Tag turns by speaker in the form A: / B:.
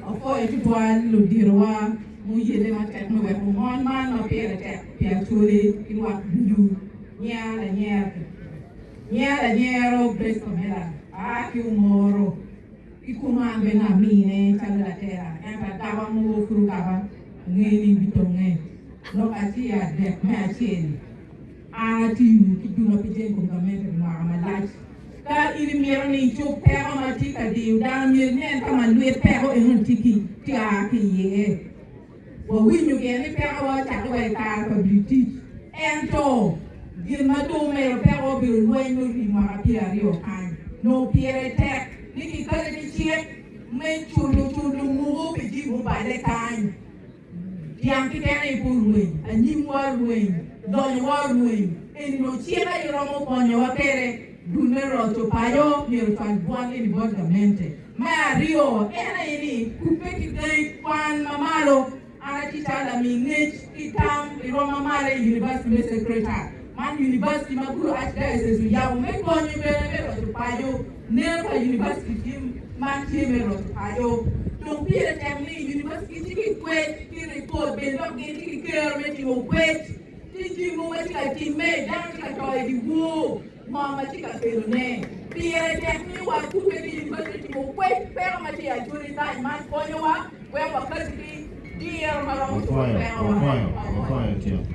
A: Apwoyo tutwal luditowa muyelle matek me weko mon man ma pire tek pi Acholi ki lwak ducu. Nyera lanyera Nyera lanyero Grace Pamela aa ki Omoro ki kunu an bene amine calo latela ento agaba mogo pud ogaba angeyo ni bitonge lok aci adek me acel. An atiyo ki dula pi jami kom gamente pi mwaka malac. Ka in imito ni icub peko ma tye ka diyo dano, myero inen ka ma lwit peko enoni tye ki tye a ki iye. Wawinyo gire ni pekowa ocakke wa i kare pa British, ento gin ma dong omedo peko obedo lweny me rii mwaka pyeraryo kany. Nongo pire tek ni kikati ki cik me culo culo mugo pi jami muballe kany. Dyang keken aye pe orweny, anyimwa orweny, lonyowa orweny. Eni nongo cik aye romo konyowa kwede. Dul me roco paco myero ocwal dwan eni bot gamente. Me aryo, en aye ni kubbe ki gangi kwan ma malo. An atye calo lami ngec ki tam i rwom ma malo i University me Sacred Heart. Man university ma Gulu Archdiocese oyabo me konyo bene me roco paco. Neno pa university tye man tye me roco paco. Dong pire tek ni university tye ki kwec ki ripot bene dok gin tye ki kero me timo kwec. Tye jami mogo ma tye ka timme, dano tye ka to i dyewor, ngo ma tye ka kelone. Pire tek ni watubbe ki university timo kwec peko ma tye i Acholi kany man konyowa wek wakati ki diro ma romo cobo
B: Wapwoyo,
A: pekowa.
B: wapwoyo, wapwoyo tyek.